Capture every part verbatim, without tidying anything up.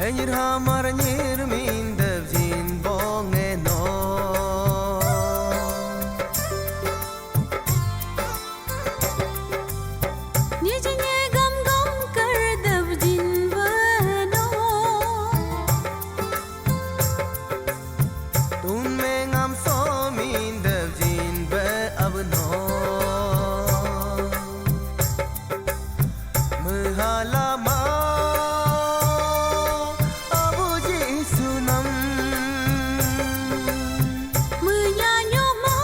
Nyir hamar nyir min dev jin bong eno. Nyi jinye gam gam kar dev jin beno. Tun me ngam so min dev jin be abno. Mehalama Abu Jisu nam. Menyanyoma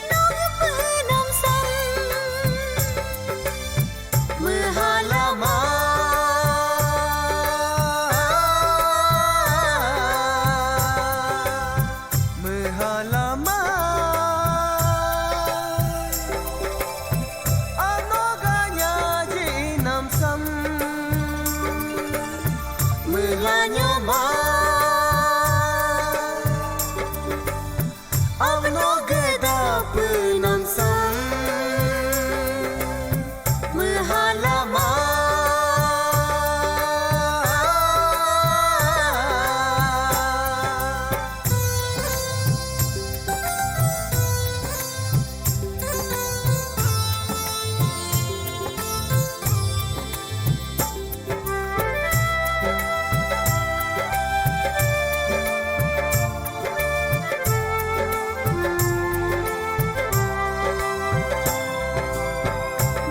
nong penam sam. Mehalama. Mehalama. Ano ganya jinam sam. Mehanyo ma. Ano geda penam sam. Mehalama.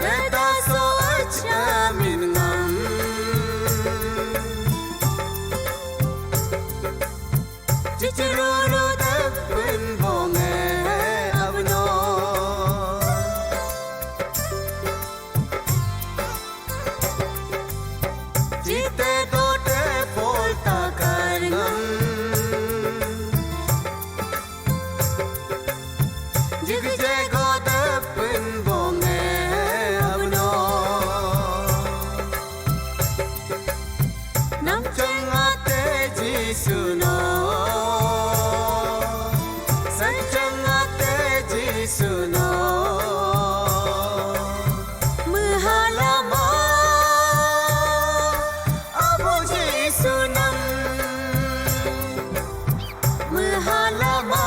Gata so acha min ngam. Chichiruru tepun bonge abno. Jite dote polta karnam. Jigje gode pun bonge abno. Nam changate Jisu no. San changate Jisu no. Mehalama. Abu Jisu nam. Mehalama.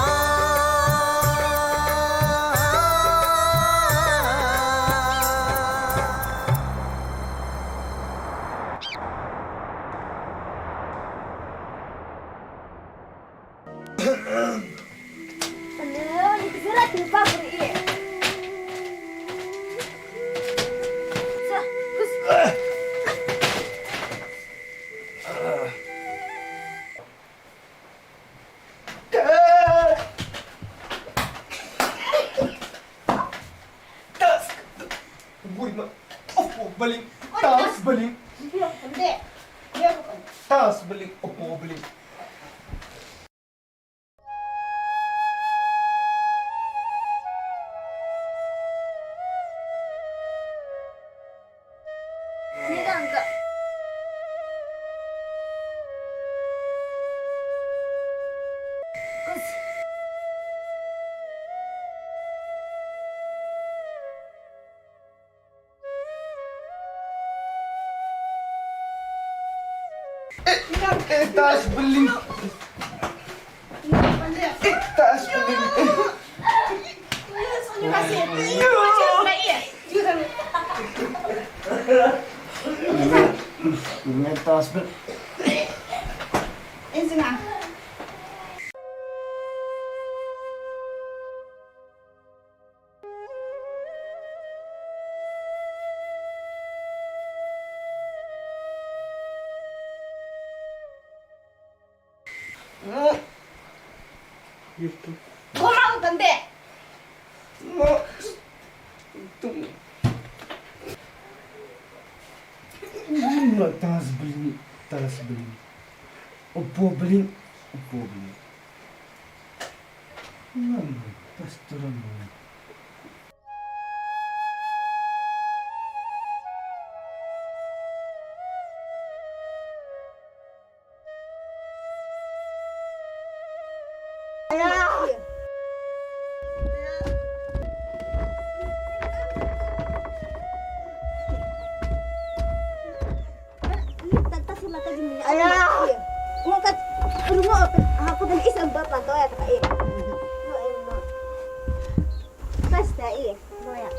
Tas. Gui ma. Opo baling. Tas baling. Tas baling. Opo baling. Eh, eh, tas beling. Eh, tas beling. Eh. Ini tas beling. Goma ko gande. Ma, tum. Ma tas beling, tas beling. Opo beling, opo beling. Ngam pastor mo. Ayah. Iya. Mau kat rumah apa? Aku dan isam bapak kau ya tak iya. Mau emang. Pas dah iya. Mau ya.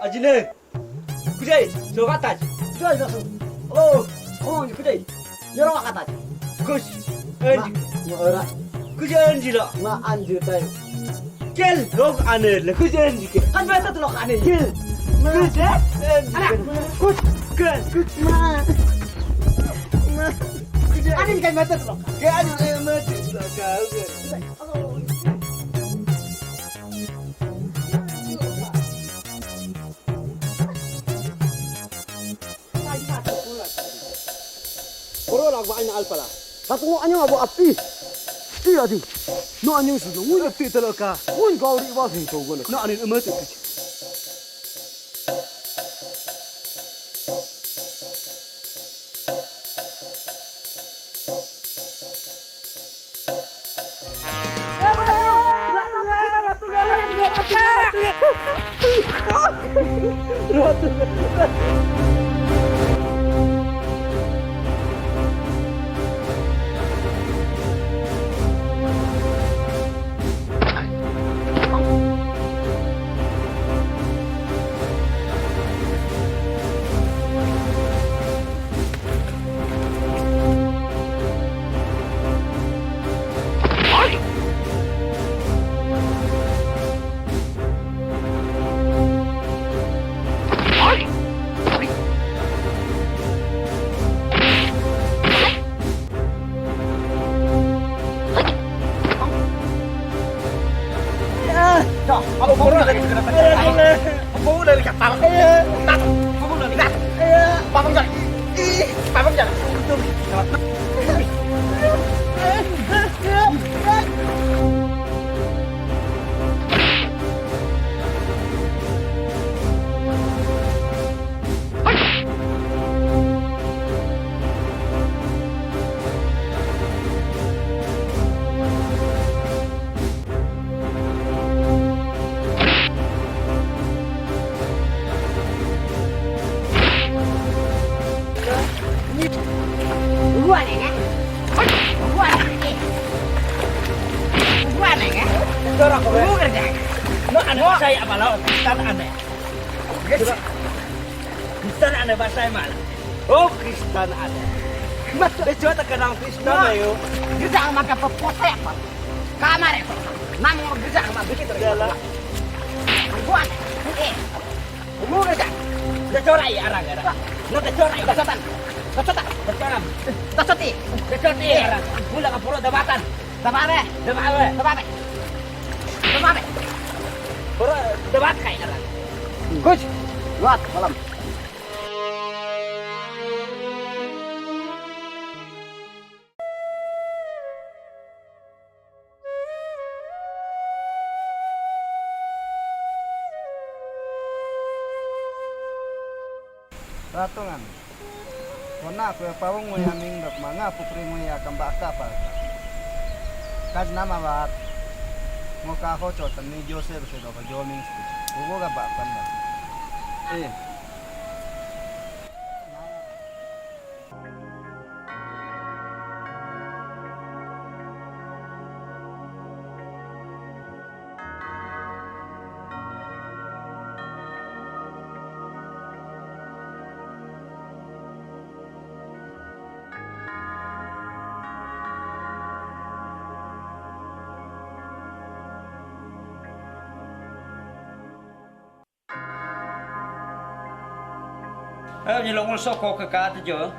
Ajine. Kujai, so kataj. Kujai, so. Oh, oh, kujai. Yoro kataj. Kuj. Anji. Ma, ma ora. Kuj anji lo. Ma anji tai. Kel, lok ane le kuj anji ke. Kan beta tu lok ane. Kel. Kuj anji. Ana. Kuj. Kel. Kuj. Ma. Ma. Kuj. Ane kan beta tu lok. Ke ane le ma tu lok. Koro lak ba aina alpala. Satu ngo anyo abu api. Ti adi. No anyo su no ngun ti telo ka. Ngun kau ri ba hin to gona. No anin emet ti. Gua nih, kan? Gua nih. Gua nih, kan? Dorong gua kerja. No, ane bahasa apa lo? Kristen ane. Kristen ane bahasa mana? Oh, Kristen ane. Mas, dia juga terkenal Kristen ayo. Kerja sama ke pepote apa? Kamar itu. Namun kerja sama begitu. Iyalah. Gua nih. Eh. Umur aja. Udah corai arang, arang. Udah corai. Bacotan. Bacotan. Bacotan. Bacoti. Bacoti arang. Bulan ke puluh debatan. Debate. Debate. Debate. Debate. Pura debat kai arang. Kuj. Luat malam. Ratungan. Kona kue pawung nguya ming dok manga pukri nguya kamba kapal. Kaj nama bat. Ngoka ho chotan ni Joseph se dok joming. Ugo ga ba panda. Eh. Eh, nyelongul soko ke kat jo,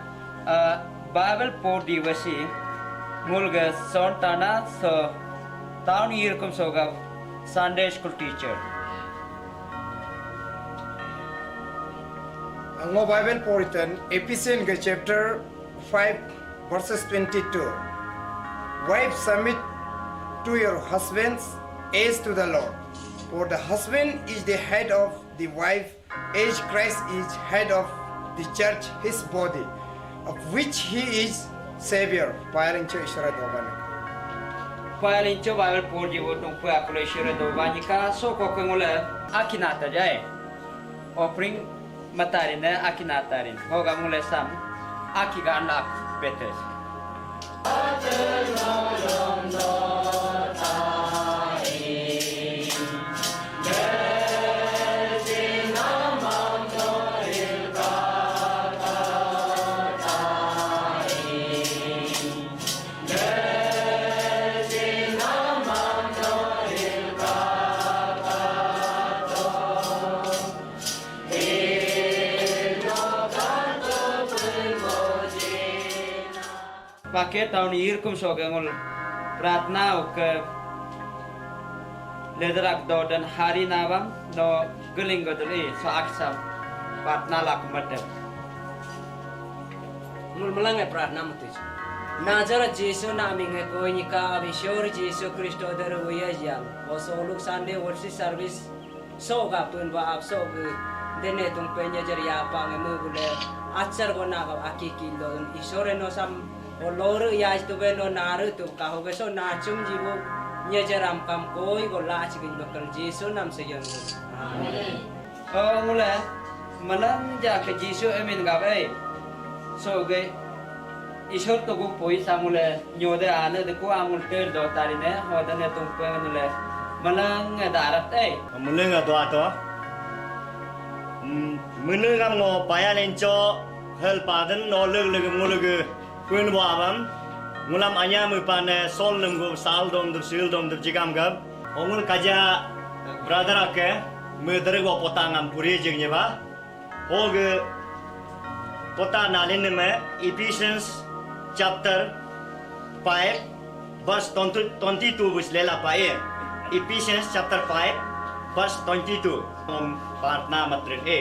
eh, Bible por di wesi, ngul ge son tana so, town year kum so ga Sunday school teacher. Ngo Bible poritan Ephesians ke chapter five verses twenty-two. Wives, submit to your husbands as to the Lord. For the husband is the head of the wife, as Christ is head of the church, his body, of which he is Savior, payalincho Ishwara doban. Payalincho Bible por jibo tungpe akulo Ishwara doban ka so ko ke ngule akinata jai. Offering matarin ne akinatarin. Hoga ngule sam aki ga anak betes. Pake taun irkum soge ngul pratna uke lederak do dan hari nawam no geling godel i so aksam pratna lak medem. Ngul melang e pratna mutuj. Nazareth Jesu na aming e koi nika abi shor Jesu Kristo der uya jam. Oso uluk Sunday worship service so ga pun ba ap so ge dene tung pe nyejer ya pa nge me gule acer go na ga aki ki lo isore no sam o lor ya tu be no naru tu ka ho ge so na chum jibu nyejer am kam koi go la chi gin bakal Jesu nam se yang. Amen. Oh, ngule malam ja ke Jesu amin ga bai. So ge Isor to gu poi samule nyode ane de ku amul ter do tarine, hodane tung pe ngule malang darat eh. Mulung do ato. Mulung am ngo payalincho hel paden no leg leg mulug pun bo abam. Ngulam anya mu pane sol nunggu sal dom dur sil dom dur jigam gab. Ongul kaja brother ake mu dergo potangam puri jing nyeba. Hoge kota nalin neme Ephesians chapter five verse twenty, twenty-two bus lela pa e. Ephesians chapter five verse twenty-two. Om partna matrin e.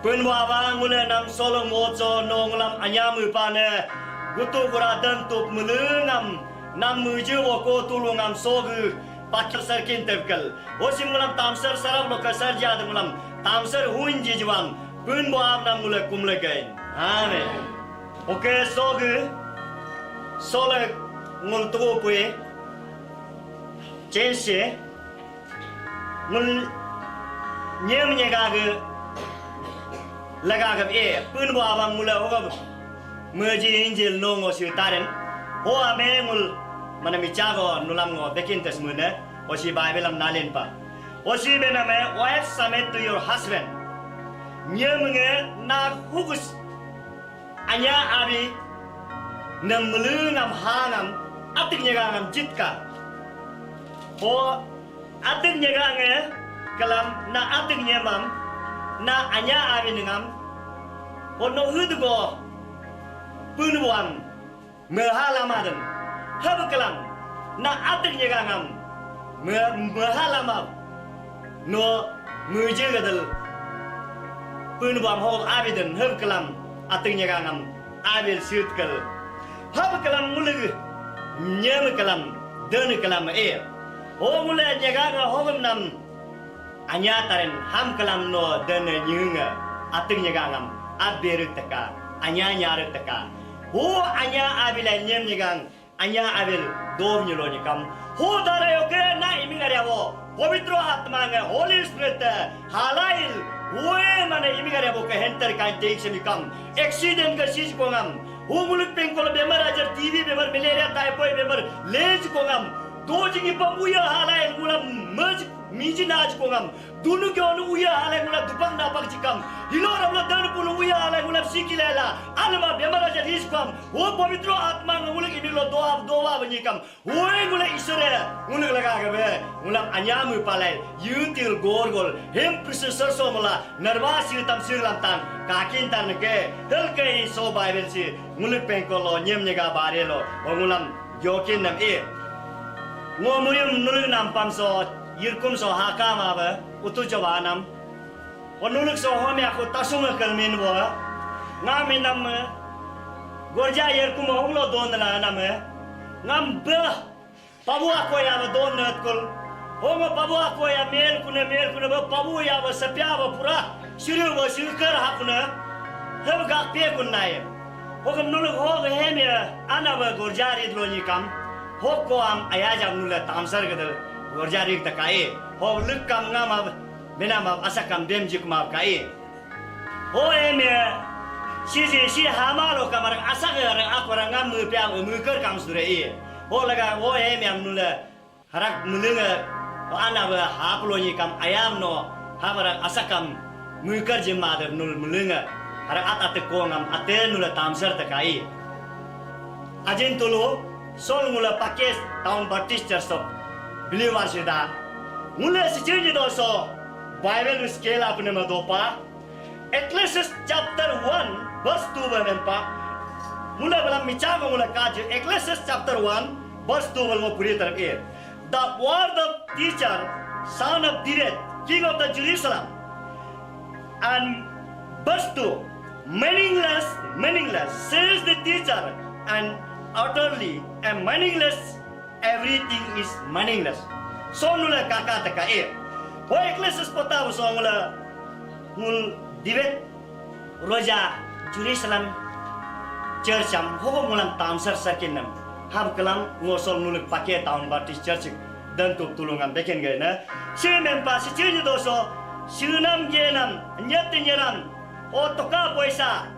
Pun wa ba ngule nam solo mocho no ngulam anyam upane gutu gura dan tup mulungam nam muju woko tulungam sogu pakil sarkin tepkel. Hosim ngulam tamsar sarap lo kasar jad ngulam tamsar huin jijuam pun bo am nam ngule kumle gain. Amen. Oke, soge sole ngul tugu pui chense ngul nyem nyega ge lega ge e pun bo abang ngule hoga meji injil no ngo si taren ho ame ngul mana micha go nulam ngo bekin tes mune. Osi Bible am nalin pa. Osi bename, wife submit to your husband. Nyemenge na hugus anya abi nem melengam hangam atik nyegangam jitka. Ho atik nyegange kelam na atik nyemam na anya abi nengam. Ho no hudgo punwam. Meha lama den. Hebe kelam. Na atik nyega ngam. Me, meha lama. No, meje gadel. Pun bam ho abi den. Hebe kelam. Atik nyega ngam. Abil sirtkel. Hebe kelam mulig. Nyem kelam. Den kelam e. Ho mule nyega nga hogem nam. Anya taren ham kelam no dene nyunga ating nyegangam aberu teka anya nyaru teka. Ho anya abila nyem nyegang anya abil dom nyulo nyekam. Ho dara yoke na imi ngare wo. Pavitra Atma nge Holy Spirit halail. Hoe mana imi ngare wo ke henter kan teik semikam. Accident ke sij kongam. Ho mulut pengkol bemar ajar T B bemar malaria typhoid bemar lej kongam. Dojing ipam uya halail mula mej Miji naj kongam, dunu ke onu uya halai mula dupang napak jikam. Hilo ramla danu punu uya halai mula siki lela. Alma bemar aja ris kam. Wo pavitro atma nguluk imilo doa doa banyikam. Woi nguluk isore, nguluk laga gabe, ngulam anyamu palai, yutil gor gol, hem pisu serso mula, nerva sitam silam tan, kakin tan ke, hel ke so Bible si, nguluk pengkolo nyem nyega barelo, ngulam jokin nam e. Ngo muyum nuluk nam pam so, yirkum so haka ma ba utu coba anam. Ho nuluk so home aku tasung kelmin bo. Ngam inam gorja yer kuma honglo don la nam. Ngam ba pabu ako ya ba don nat kul. Home pabu ako ya mel kuna mel kuna ba pabu ya ba sapya ba pura siru ba sirkar hakuna. Hem gak pe kun nai. Ho kam nuluk ho ga hem ya Ana ba gorja rit lo ni kam, hok ko am aya jam nula tamsar gadal gorja rit ta kai, ho luk kam ngam ab, bena mab asa kam dem jik mab kai. Ho em ya, si si si hama lo kamar asa ga rang ak rang ngam mu pya mu ker kam sure i. Ho laga ho em ya nula harak mulunga, ho ana ba hap lo ni kam ayam no, ha barak asa kam mukar jim ma de nul mulunga, harak at at ko ngam ate nula tamsar ta kai. Ajin tulu, sol ngula Pakis Town Baptist Church of Believers da. Ngula sichin ji do so, Bible scale apne ma dopa. Ecclesiastes chapter one verse two ba mempa. Mula bala micha ba mula kaji Ecclesiastes chapter one verse two ba mo puri tarap e. The word of teacher, son of David, king of the Jerusalem. And verse two, meaningless, meaningless, says the teacher, and utterly a meaningless. Everything is meaningless. So nula kaka taka e. Ho Ecclesiastes pota so ngula ngul David roja Jerusalem church am ho ngulam tamsar sakin nam. Hab kalam ngosol nuluk pake Town Baptist Church dan tu tulungan beken gaya na. Si mempa si chini doso, sinam genam, nyet nyeram, o toka poisa,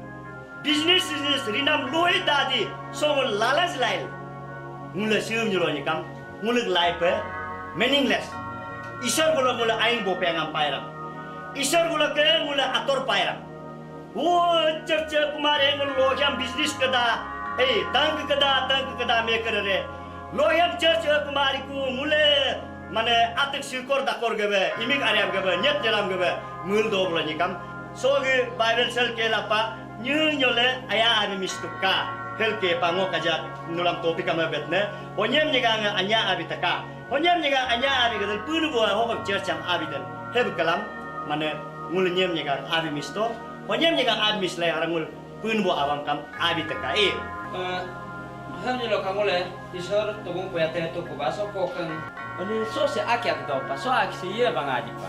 business, business, rinam lui dadi, so ngul lalas lail. Ngula sium nyulo ni kam, nguluk life eh, meaningless. Isor gula ngula aing bo pengam pairam. Isor gula ke ngula ator pairam. Wo church kumare ngul lohyam business kada, eh, tang kada, tang kada me kada re. Lohyam church kumari ku ngule, mane atik sikor dakor gebe, imik ariam gebe, nyet nyeram gebe, mul do bula ni kam. So ge Bible sel ke lapa, nyu nyole aya ami mistuka. Hel ke pango kaja nulam topik ama betne. Honyem nyegang anya abi taka. Honyem nyegang anya abi gadal punu bua hokam church am abi dan. Heb kalam, mane ngul nyem nyegang abi misto. Honyem nyegang abi mislai arangul pun bo awang kam abi teka e. Eh, ham nyelo kangole, Isor tubung puya tene tu kuba so kokeng. Ani so se aki aki do pa, so aki se ye bang aji pa.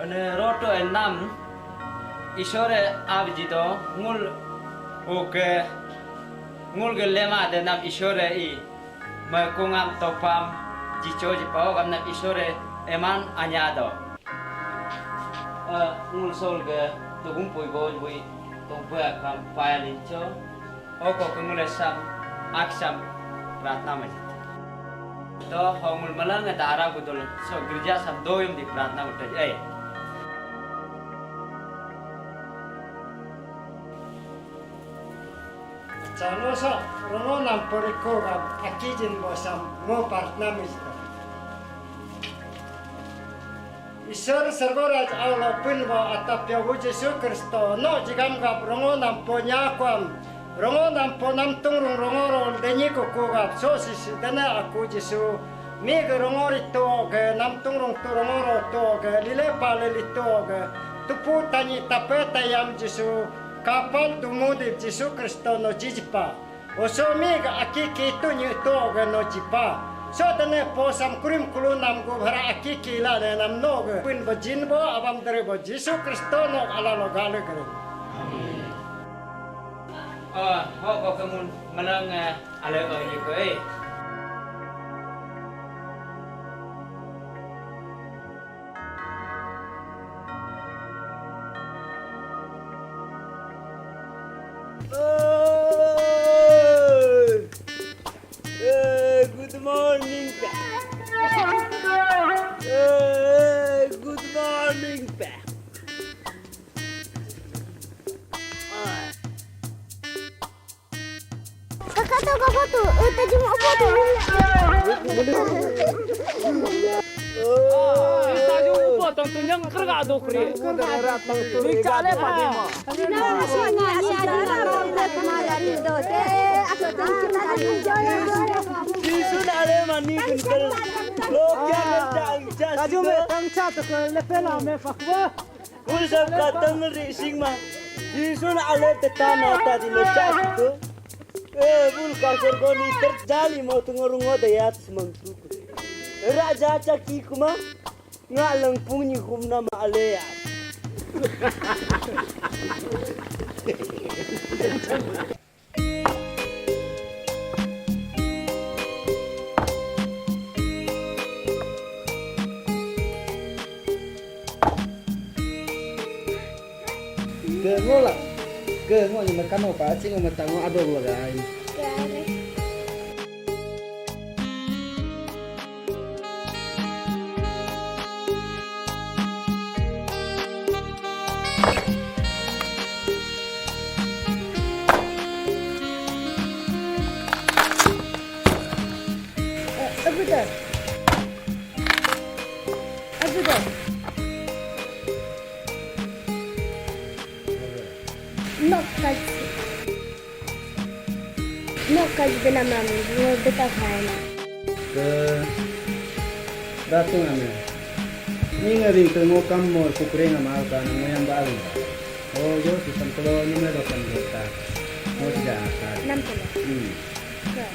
Ani roto e nam, Isor e abi ji do, ngul oke, ngul ge lema de nam Isor e i. Mekungam topam jicho jipao gamna Isore eman anyado. Eh, ngul sol ge tugum pui boj bui tungpe akam paya lincho. Oko ke ngule sam aksam pratna majit. To ho ngul malang da ara gudul so girja sam doyum di pratna utaj ai. Chalo sa, rongo nam poriko gam, aki jin bosam, ngo partna mijita. Isor sergo raj au lo pun bo atap ya bu Jesu Kristo, no jigam gap rongo nam po nyakwam, rongo nam po nam tungrung rongo rol denyi kuku gap, so si si dana aku Jesu, mi ge rongo rito ge, nam tungrung tu rongo ro to ge, lile pale lito ge, tupu tanyi tape tayam Jesu, Kapat tumudip Jisu Kristo no jijipa. Osomi ga aki kitu nyi to ga no jipa. So tane posam kurim kulu nam gu bhara aki kila ne nam no ga. Pun bajin bo abam dere bo Jisu Kristo no ala lo gale gare. Ah, ho ko kamun malang, eh, ale o yi ko, eh. Hey, good morning, pa. Hey, good morning, pa. Kakak tu, kakak tu. Eh, tajam apa tu? Tajam apa tu? Yang kerja tu kri. Ni cale pati ma. Jisu na ale mani kuntel. Lo kya kerja? Tajam me tangcha tu ke lepe na me pakwa. Bul sab ka tanggal ri sing ma. Jisu na ale teta na ta di lecha tu. Eh, bul ka sorgo ni terjali mau tu ngorungo de ya semang tu. Raja caki kuma nga lengpung ni hum nama ale ya. Ke ngola. Ke ngo ni makano pa, cing ngo matang ngo ado lo gai. Aguda. Aguda. Nok kaj. Nok kaj dena mami, ngo beta khaina. Ke datung ame. Ni ngering te ngo kam mor kukreng ama ka na ngoyang ba alin. Oh, yo, si sam kelo ni me dokan dota. Ngo sida akar. Enam puluh. Hmm. Ke.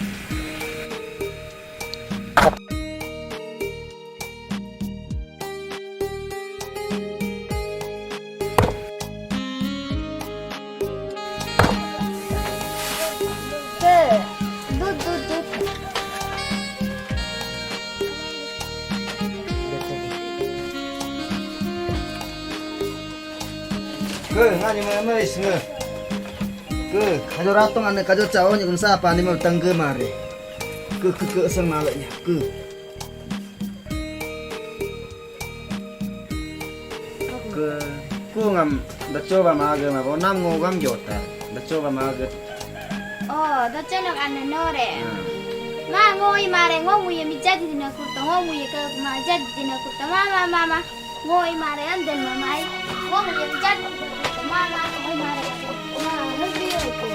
Ke, dut, dut, dut. Ke, ngani mana mai singa. Ke, kajo ratong ane kajo cao ni unsa apa ni mau tangga mare. Ke, ke, ke, sang nalanya. Ke. Ke, ku ngam dacho ba mage ma bo nam ngo gam jota. Dacho ba mage. Oh, dacho nok ane nore. Hmm. Ma ngo i mare ngo mu ye mi jadi dina kurta, ngo mu ye ke ma jadi dina kurta. Ma, ma, ma, ma. Ngo i mare an den ma mai. Ngo mu ye mi jadi dina kurta. Ma, ma, ngo i mare. Ma, hadi ye ke.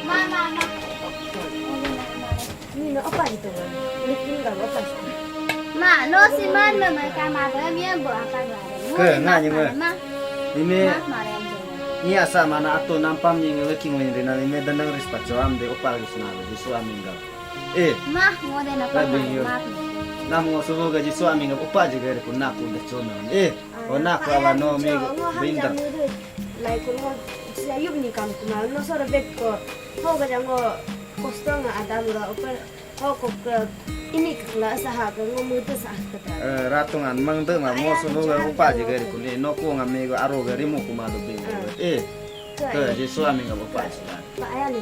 Ma, ma, ma. Ni no apa gitu? Bikin gak apa? Ma, no si man ma ma ka ma ba mi bo apa ba. Ke, nga ni ma. Ma. Ni me. Ma, ma re. Ni asa mana atu nampam ni ngi leki ngoi rina ni me danang ris pacho am de opa ris na de su aming ga. Eh. Ma, ngo de na pa ma. Nam ngo subo ga Jisu aming ga opa ji ga ri pun na pu de cho na. Eh. O na ka la no mi bindar. Lai kun ngo sa yub ni kam kuma no so re bet ko. Ho ga jang ngo kosto nga adam ga opa. Ho ko ke ini ke kela saha ke ngo muda saha ke ta. Eh, ratungan mengde ma mo sulo ga upa ji gari kun. Eh, no ko ngam ni ga aro gari mo kuma do bing. Eh. Ke Jisu aming ga upa ji. Ba aya ni.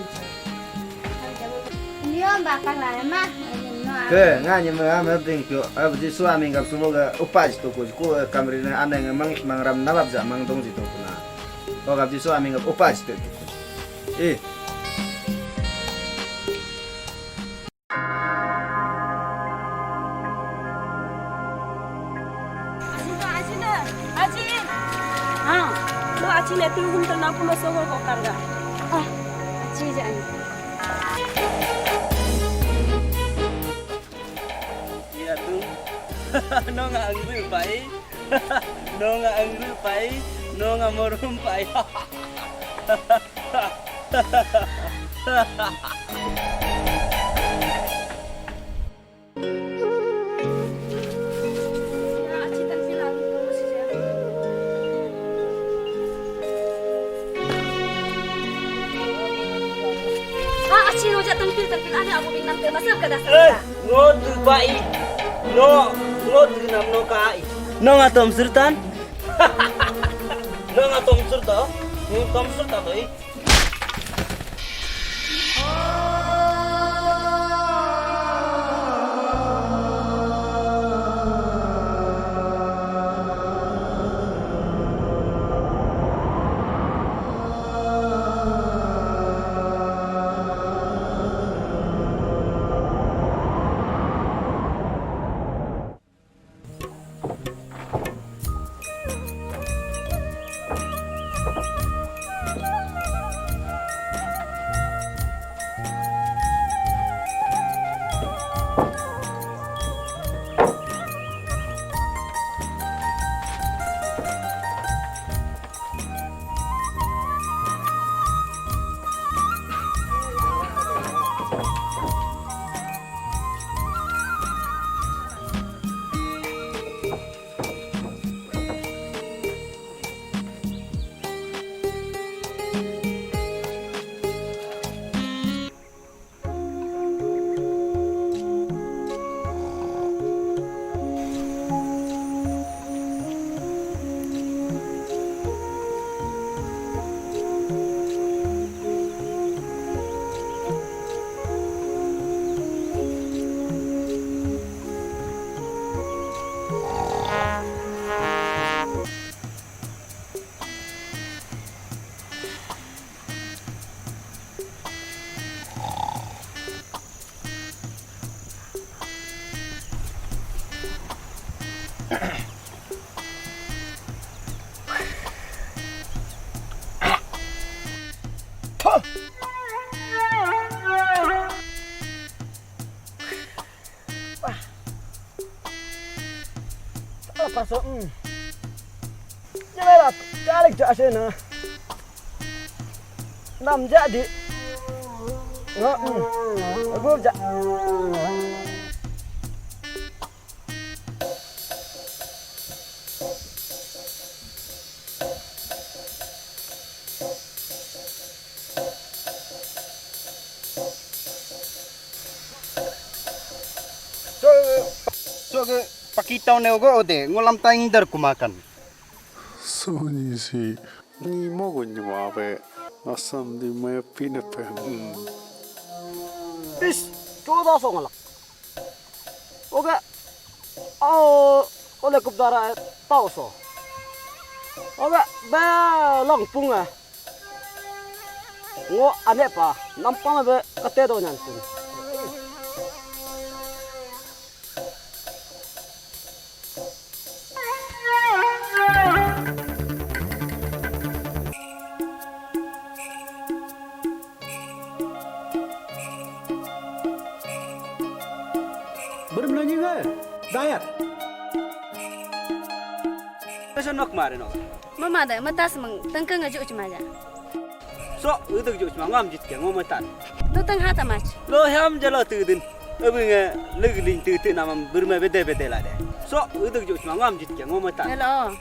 Niom ba pagla ma. Ke nga ni ma ma bing kyo. Ab Jisu aming ga sulo ga upa ji to ko ko kamri na anang mang mang ram nalap ja mang dong ji to kuna. Ko ga Jisu aming ga upa ji to. Eh. Aji, aji le, aji. Ah, lo aji le tu hum tu na puno sogo ko karga. Ah, aji aja ani. Iya tu. No nga anggu pai. No nga anggu pai. No nga morum pai. Ah, aci no ja tampil tampil ane aku bing nampil masa kada. Eh, ngo tu bai. No, ngo tu nam no kai. No ngatom sertan. No ngatom serta. Ngo tom serta toi. Apa so? Hmm. Jemela, kalik ja asena. Nam jadi. Ngo, hmm. Agur ja. So, so ke pakitau ne ogo ode, ngolam ta ingdar kumakan. Suni si, ni mogo nyuabe, asam di maya pinape. Hmm. Is, coda so ngalak. Oke. Oh, ole kupdara tau so. Oke, be langpung eh. Ngo ane pa, nampang be kate do nyan pun. Bermula ni ke? Dayat. Masa nok mari nok. Mama da, matas mang, tengkeng aju cuma aja. So, uduk juk cuma ngam jit ke ngom tan. Nutang hata mach. Lo ham jalo tudin. Abinga legling tutu nama berma bede bede la de. So, uduk juk cuma ngam jit ke ngom tan. Hello.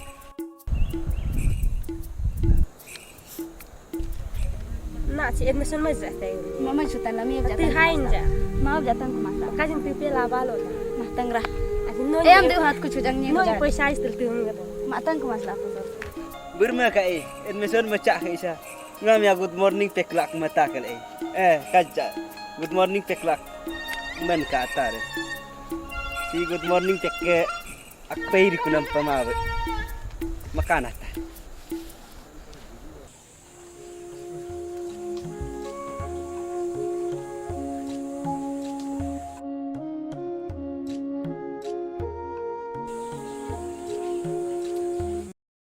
Na ci admission mai ja tai. Mama jutan lami ja. Tu hain ja. Mau jatan kumasa. Kajin pipi la balo. Matang ra. Ajin no. Eh, am de hat ku chujang ni. No, paisa istil tu ngi. Matang kumasa aku. Berma ka eh, admission macha ka isa. Ngam ya good morning peklak mata kal eh. Eh, kaja. Good morning peklak. Man ka atar. Si good morning pek ke akpei ri kunam pama be. Makan ata.